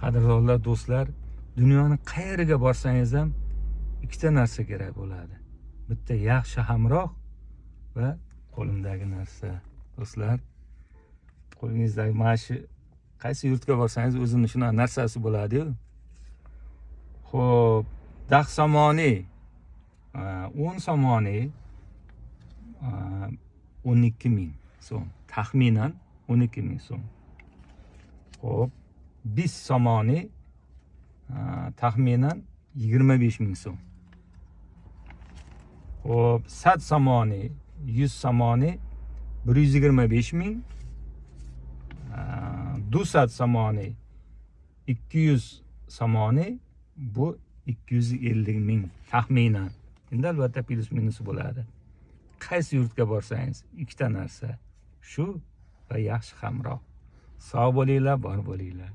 Qadrdonlar, do'stlar, dunyoni qayeriga borsangiz ham ikkita narsa kerak bo'ladi. Bitta yaxshi hamroh va qo'limdagi narsa. Do'stlar, qo'lingizdagi mana shu qaysi yurtga borsangiz o'zini shunaqa narsasi bo'ladi-yu. Xo'p, 10 somoni, 10 somoni 12 ming so'm. Taxminan 12 ming so'm. Xo'p, 5 somoni taxminan 25 ming so'm. Xo'p, 100 somoni, 100 somoni 125 ming. 200 somoni, 200 somoni bu 250 ming taxminan. Endi albatta plus minus bo'ladi. Qaysi yurtga borsangiz ikkita narsa, shu va yaxshi hamroh. Sog' bo'linglar, bor bo'linglar.